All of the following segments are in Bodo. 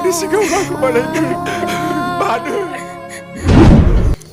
आंनि सिगाङाव लाखुमानायनि मानो?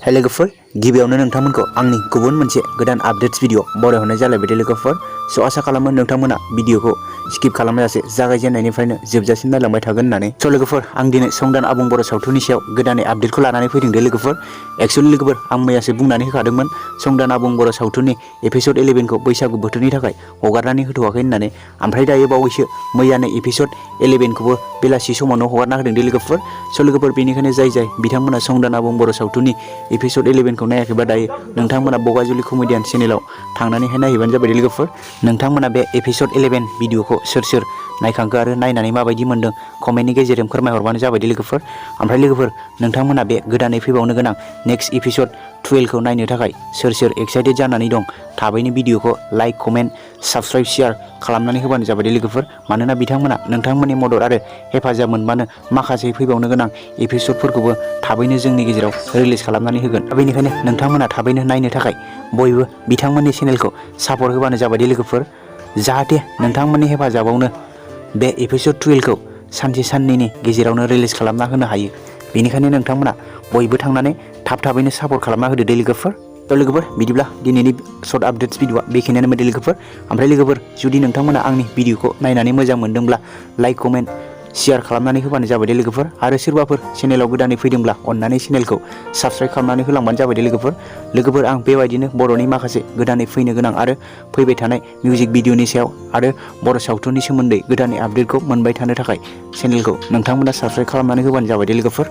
हे लोगोफोर, गिबियावनो नोंथांमोनखौ आंनि गुबुन मोनसे गोदान आपडेट्स भिडिअ बरायहरनाय जालायबाय लोगोफोर। स' आसा खालामो नोंथांमोना भिडिअखौ स्किप खालामाजासे जागायजेननायनिफ्रायनो जोबजासिम नायलांबाय थागोन होननानै। स' लोगोफोर, आं दिनै संदान आबुं बर' सावथुननि सायाव गोदानै आपडेटखौ लानानै फैदों दे लोगोफोर। एक्सुवेलि लोगोफोर, आं मैयासो बुंनानै होखादोंमोन संदान आबुं बर' सावथुननि एपिसड 11खौ बैसागु बोथोरनि थाखाय हगारनानै होथ'वाखै होननानै। ओमफ्राय दायो बावैसो मैयानो एपिसड 11खौबो बेलासि समावनो हगारना होदों दे लोगोफोर। स' लोगोफोर, बेनिखायनो जाय बिथांमोना संदान आबुं बर' सावथुननि एपिसड 11खौ नायाखैबा दायो नोंथांमोना बगाजुलि कमेडियान चेनेलाव थांनानैहाय नायहैबानो जाबाय लोगोफोर। नोंथांमोना बे एपिसड 11 भिडिअखौ सोर नायखांखो आरो नायनानै माबायदि मोनदों कमेन्टनि गेजेरजों फोरमायहरबानो जाबाय लोगोफोर। ओमफ्राय लोगोफोर, नोंथांमोना बे गोदानै फैबावनो गोनां नेक्स्ट एपिसड 12खौ नायनो थाखाय सोर एक्साइटेड जानानै दं थाबैनो भिडिअखौ लाइक, कमेन्ट, साबस्क्राइब, शेयार खालामनानै होबानो जाबाय लोगोफोर। मानोना बिथांमोना नोंथांमोननि मदद आरो हेफाजाब मोनबानो माखासे फैबावनो गोनां एपिसडफोरखौबो थाबैनो जोंनि गेजेराव रिलिज खालामनानै होगोन। बेनिखायनो नोंथांमोना थाबैनो नायनो थाखाय बयबो बिथांमोननि चेनेलखौ सापर्ट होबानो जाबाय लोगोफोर। जाहाथे नोंथांमोननि हेफाजाबावनो बे एपिसड 12खौ सानसे साननैनि गेजेरावनो रिलिज खालामना होनो हायो। बेनिखायनो नोंथांमोना बयबो थांनानै थाबैनो सापर्ट खालामना होदो दे लोगोफोर। थ' लोगोफोर, बिदिब्ला दिनैनि सर्ट आपडेट्स भिडिअआ बेखिनियानो दे लोगोफोर। ओमफ्राय लोगोफोर, जुदि नोंथांमोना आंनि भिडिअखौ नायनानै मोजां मोनदोंब्ला लाइक, कमेन्ट, शेयार खालामनानै होबानो जाबाय दे लोगोफोर। आरो सोरबाफोर चेनेलाव गोदानै फैदोंब्ला अननानै चेनेलखौ साबस्क्राइब खालामनानै होलांबानो जाबाय दे लोगोफोर। लोगोफोर, आं बेबायदिनो बर'नि माखासे गोदानै फैनो गोनां आरो फैबाय थानाय मिउजिक भिडिअनि सायाव आरो बर' सावथुननि सोमोन्दै गोदानै आपडेटखौ मोनबाय थानो थाखाय चेनेलखौ नोंथांमोना साबस्क्राइब खालामनानै होबानो जाबाय दे लोगोफोर।